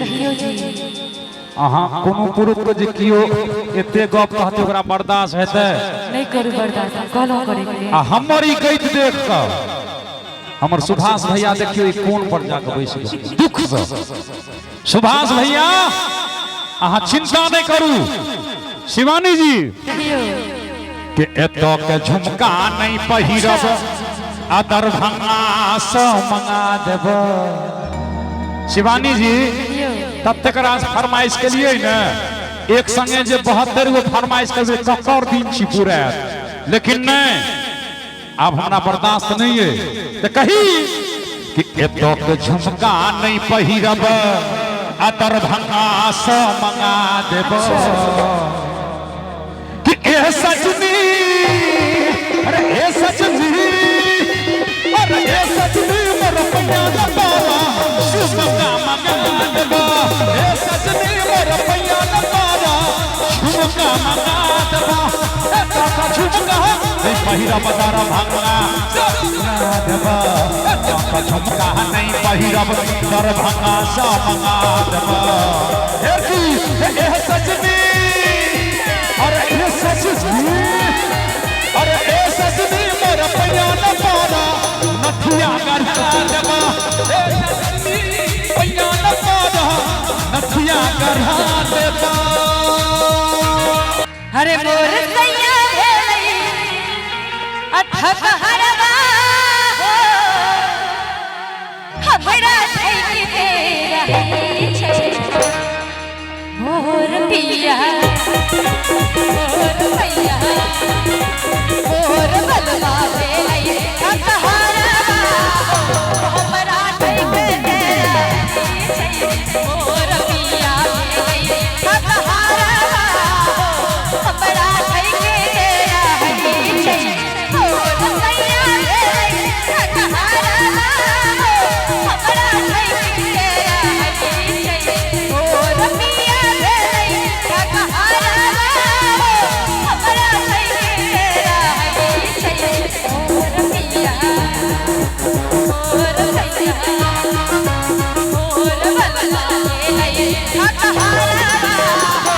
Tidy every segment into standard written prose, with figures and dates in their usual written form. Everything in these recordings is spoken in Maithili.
कहियो जी। अहाँ कोनो पुरुष के जे कियो एते गप कहते ओकरा बर्दाश्त हेतै? नहीं करू बर्दाश्त, कहलहुँ करे के। आ हमर ई गीत देख कऽ हमर सुभाष भैया देखियो ई कोन पर जाके बैस गेल दुख से। सुभाष भैया अहाँ चिंता नहीं करू। शिवानी जी कहियो के एतऽ के झुमका नहीं पहिरब आ दरभंगा से मंगा देब। शिवानी जी कहियो ततेक रास फरमाइश के लिए ने एक संगे जे 72 गो फरमाइश करबे ककर दिन छी पूरा, लेकिन नहीं अब हमरा बर्दाश्त नहीं है। तो कही कि एतऽ के झुमका नहीं पहिरब आ दरभंगा से मंगा देब। कि ए सजनी, अरे ए सजनी, अरे ए सजनी मोर पैया न पारा झुमका मंगा देब। ए सजनी मोर पैया न पारा झुमका मंगा देब। ए काका झुमका नहीं पहिरब दरभंगा से मंगा देब। ए काका झुमका नहीं पहिरब दरभंगा से मंगा देब। ए की ए सजनी, अरे ए सजनी, अरे ए सजनी मोर पैया न पारा नथिया गढ़ा देब। ए सजनी पैया न पारा नथिया गढ़ा देब। अरे मोर सैया भेलै अथक हरवा हो, हमरा ठैक दे रहै छै। मोर पिया मोर सैया मोर बलवा भेलै अथक हरवा हो, हमरा ठैक दे रहै छै। मोर पिया भेलै अथक हरवा हो, हमरा ठैक दे रहै छै। मोर सैया भेलै अथक हरवा हो, हमरा ठैक दे रहै छै। मोर पिया भेलै अथक हरवा हो, हमरा ठैक दे रहै छै। मोर पिया मोर सैया मोर बलवा भेलै अथक हरवा हो,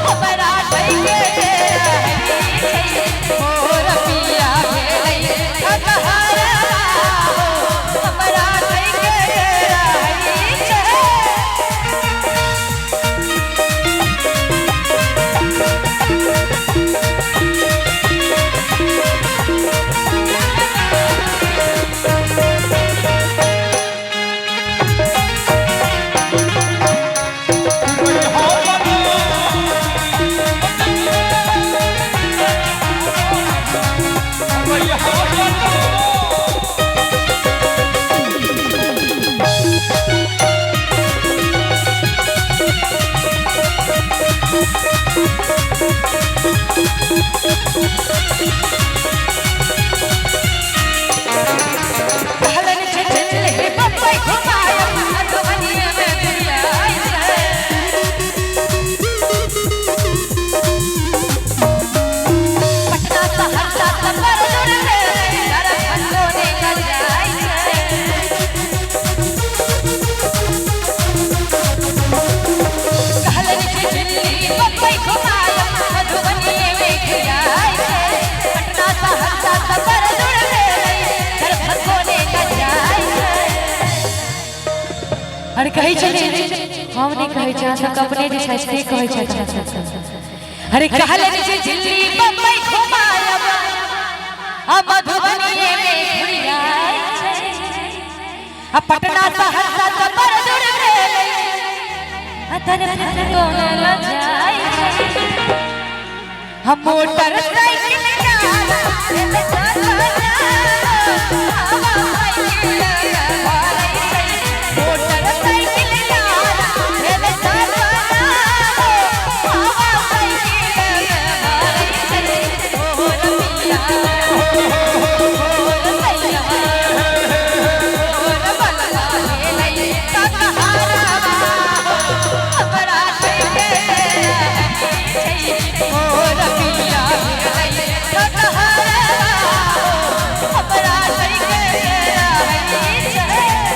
हमरा ठैक दे रहै छै। मोर पिया भेलै अथक हरवा हो, हमरा ठैक दे रहै छै। कहलन छै दिल्ली बम्बई घुमायब मधुबनी में घुरियाइ छै। पटना सहरसा सफर दूर भेलै दरभंगो ने जाइ छै। कहलन छै दिल्ली बम्बई घुमायब मधुबनी में घुरियाइ छै। पटना सहरसा सफर दूर भेलै दरभंगो ने जाइ छै। अरे कहै छै हम नहीं कहै छै, अहाँ अपने जे छै से कहै छै। अरे कहलन छै दिल्ली बम्बई घुमायब आ मधुबनी में घुरियाइ छै। आ पटना सहरसा सफर दूर भेलै आ दरभंगो न जाइ छै। हम मोटर साइकिल हवा साइकिल भरै छै। मोटर साइकिल हवा साइकिल भरै छै। मोर पिया मोर सैया मोर बलवा भेलै अथक हरवा हो, हमरा ठैक दे रहै छै। मोर पिया भेलै अथक हरवा हो, हमरा ठैक दे रहै छै।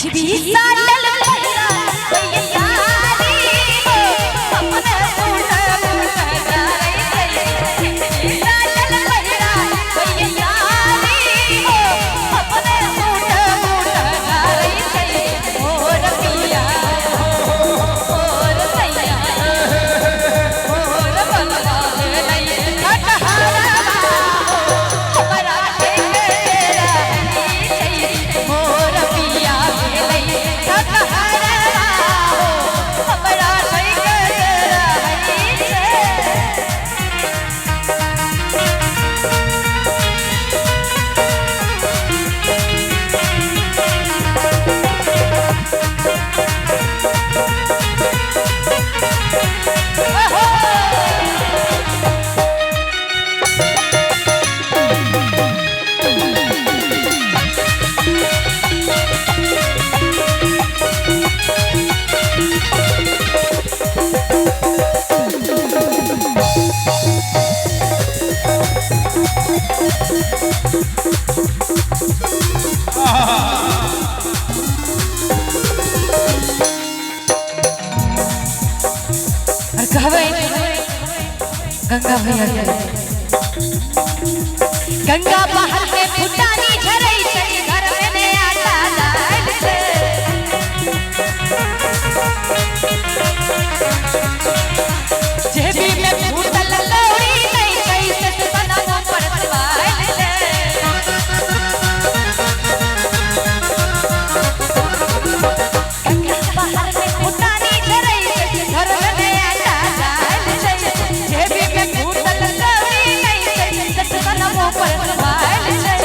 अजबी साटल पहिरा तैयारी हो अपने सूट बूट गारै छै। साटल पहिरा तैयारी हो अपने सूट बूट गारै छै। मोर पिया मोर सैया मोर बलवा भेलै खटहरवा हो हमरा ठेकेरा छै। मोर पिया भेलै खटहरवा हो हमरा ठेकेरा छै। और कहबै गंगा भैया के, गंगा बाहर में फुटानी झरै छै, घर में ने आटा दालि छै। जेबी में फूटल लौरी नै छै, से सनम पर सवाल छै। गंगा बाहर में फुटानी झरै छै, घर में ने आटा दालि छै। जेबी में फूटल लौरी नै छै, से सनम पर सवाल छै।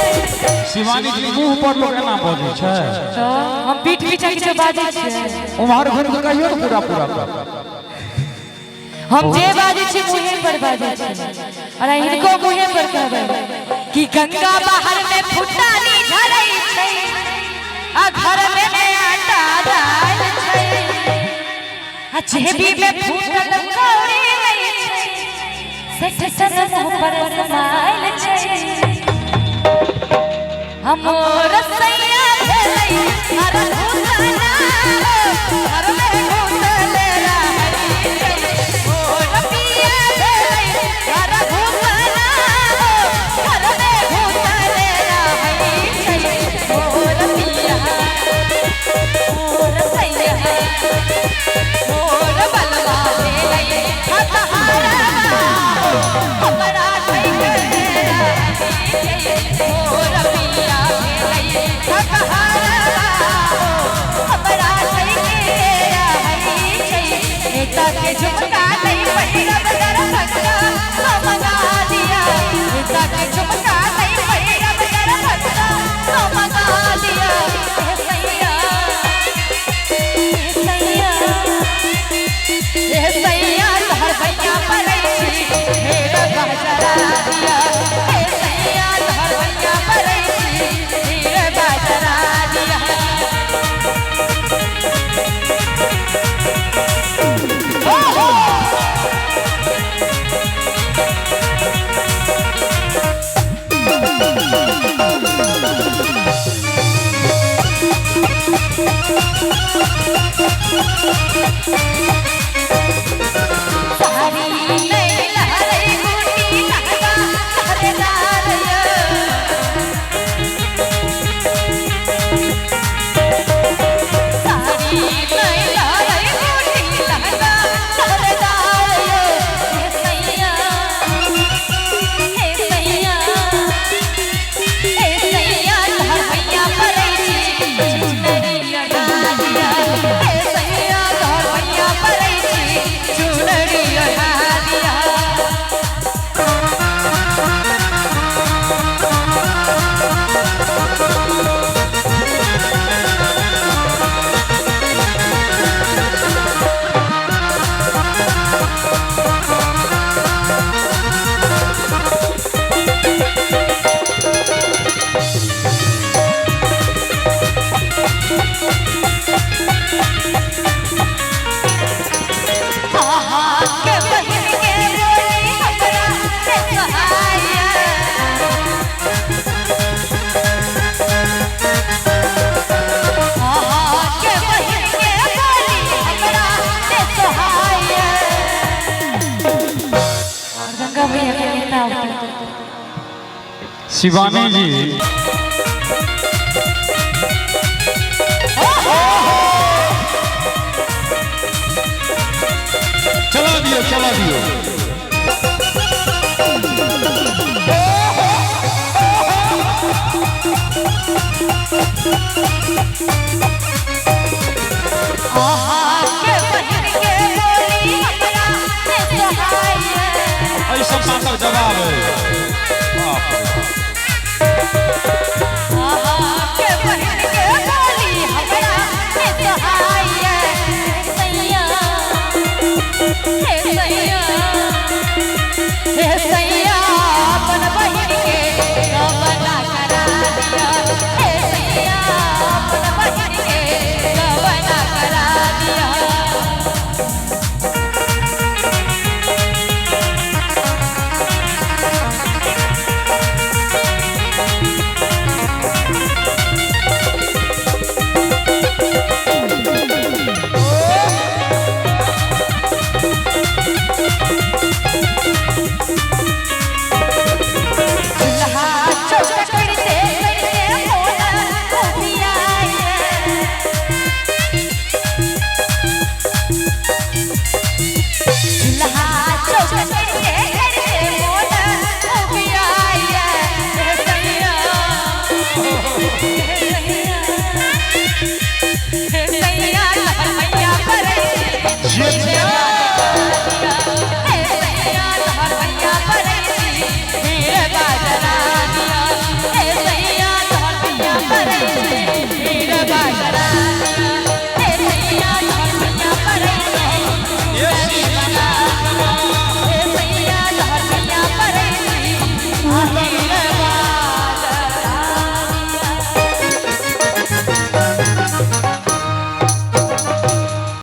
शिवानी जी मुंह पर लोग एना बजै छै। तो हम पीठ पीछा किछो बाजै छियै? उम्हर घुरि कऽ कहियौ ने पूरा पूरा। हम जे बाजै छी मुँहे पर बाजै छी और हिनको मुँहे पर कहबै कि गंगा बाहर में फुटानी झरै छै आ घर में ने आटा दालि छै। आ जेबी में फूटल कौड़ी नै छै, सेठ सन मुँह पर समाइल छै। हमर सैया भेलै हर घुसना हो, घर में घुसल रहै छै। मोर पिया भेलै हर घुसना हो, घर में घुसल रहै छै। मोर पिया मोर सैया मोर बलवा भेलै खतहरवा हो हमरा ठेकेरा छै। मोर पिया भेलै खतहरवा हो हमरा ठेकेरा छै। नेता के झुमका नहीं पहिरब दरभंगा तो मंगा दिया। नेता के झुमका नहीं पहिरब दरभंगा तो मंगा दिया। हे सैया हे सैया हे सैया तोहर भैया परै छी हेर बजरा दिया। हे सैया तोहर भैया परै छी हेर बजरा दिया। ओ हो। भैया के नेता होता। शिवानी जी चला दियो चला दियो। के बहिन के बोली हमरा से सोहाई ऐसा माता जवाब है। बाप रे। के बहिन के बोली हमरा से सोहाई सैया, हे सैया, हे सैया, अपन बहिन के गवना करा दिया, हे सैया, अपन बहिन के गवना करा दिया। चूल्हा चौका करते करते मोला उबियाए, चूल्हा चौका करते करते मोला उबियाए, हे सैया, हे सैया, हे सैया, तोहर भैया परैसी, ये हे सैया, तोहर भैया परैसी, हीर बाजरा दिया, हे सैया, तोहर भैया परैसी, हीर बाजरा।